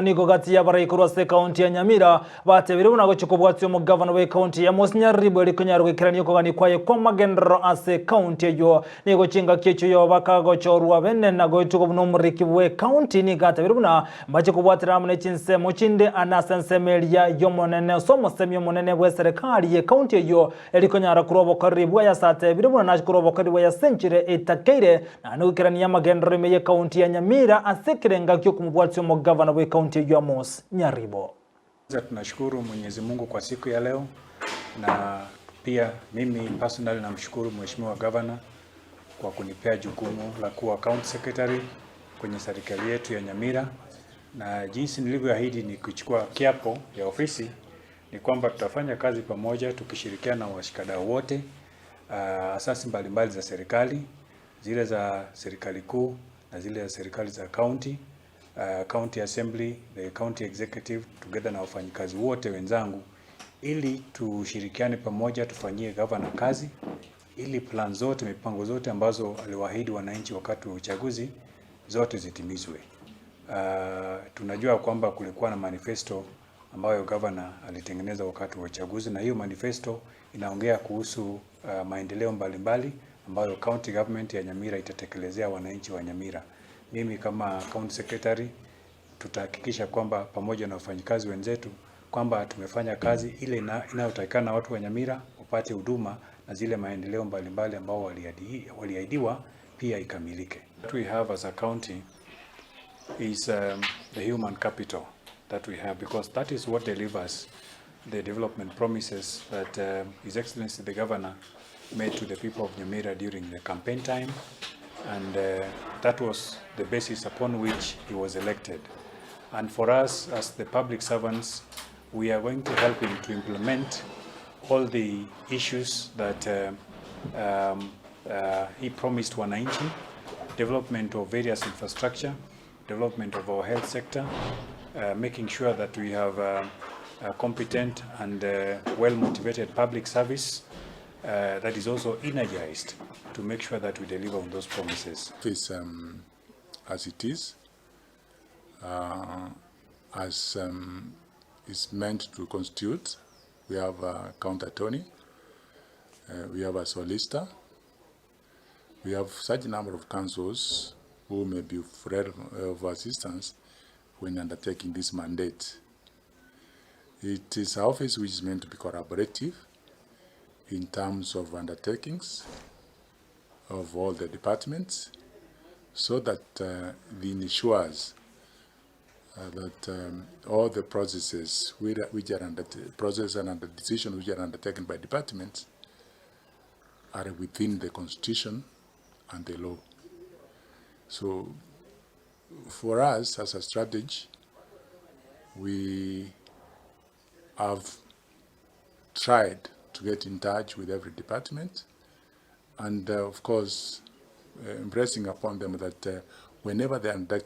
Nigo gati y'abarai korwa ase ekaunti ya Nyamira batebire buna gochia kobwatia omogavana bw'ekaunti ya Amos Nyaribo eri konyara goikerania okogania kwaye kw'amagenderero ase ekaunti eyio. Nigo chingaki echio yoba kagochorwa bene na goetugwa buna omoriki bw'ekaunti nigo atebire buna mbache kobwatera amo ne chinsemo chinde ane ase ensemo eria y'omonene ase omosemi omonene bw'eserekari y'ekaunti eyio eri konyara korwa obokoreri bwaye ase atebire buna nache korwa obokoreri bwaye ase enchera etakeire naende goikerania amagenderero ime y'ekaunti ya Nyamira ase ekerenga gi'okomobwatia omogavana bw'ekaunti eyio Amos Nyaribo. Kwanza tunashukuru Mwenyezi Mungu kwa siku ya leo, na pia mimi personally namshukuru Mheshimiwa Governor kwa kunipea jukumu la kuwa county secretary kwenye serikali yetu ya Nyamira, na jinsi nilivyoahidi ni kuchukua kiapo ya ofisi ni kwamba tutafanya kazi pamoja tukishirikiana na washikadau wote, asasi mbalimbali za serikali, zile za serikali kuu na zile za serikali za county, county assembly, the county executive together na wafanyikazi wote wenzangu, ili tushirikiane pamoja tufanyie governor kazi, ili plan zote, mipango zote ambazo aliwaahidi wananchi wakati wa uchaguzi zote zitimizwe. Tunajua kwamba kulikuwa na manifesto ambayo governor alitengeneza wakati wa uchaguzi, na hiyo manifesto inaongea kuhusu maendeleo mbalimbali ambayo county government ya Nyamira itatekelezea wananchi wa Nyamira. Mimi kama county secretary tutahakikisha kwamba pamoja na wafanyikazi wenzetu kwamba tumefanya kazi ile inayotakikana na watu wa Nyamira wapate huduma na zile maendeleo mbalimbali ambao waliahidiwa pia ikamilike. What we have as a county is the human capital that we have, because that is what delivers the development promises that His Excellency the Governor made to the people of Nyamira during the campaign time, and that was the basis upon which he was elected. And for us as the public servants, we are going to help him to implement all the issues that he promised wananchi, development of various infrastructure, development of our health sector, making sure that we have a competent and well-motivated public service that is also energized to make sure that we deliver on those promises. Is as it is, as is meant to constitute. We have a county attorney, we have a solicitor, we have such number of counsels who may be of assistance when undertaking this mandate. It is an office which is meant to be collaborative in terms of undertakings of all the departments so that it ensures that all the processes which are under process and under decision which are undertaken by departments are within the constitution and the law. So for us as a strategy, we have tried to get in touch with every department and of course impressing upon them that whenever they undertake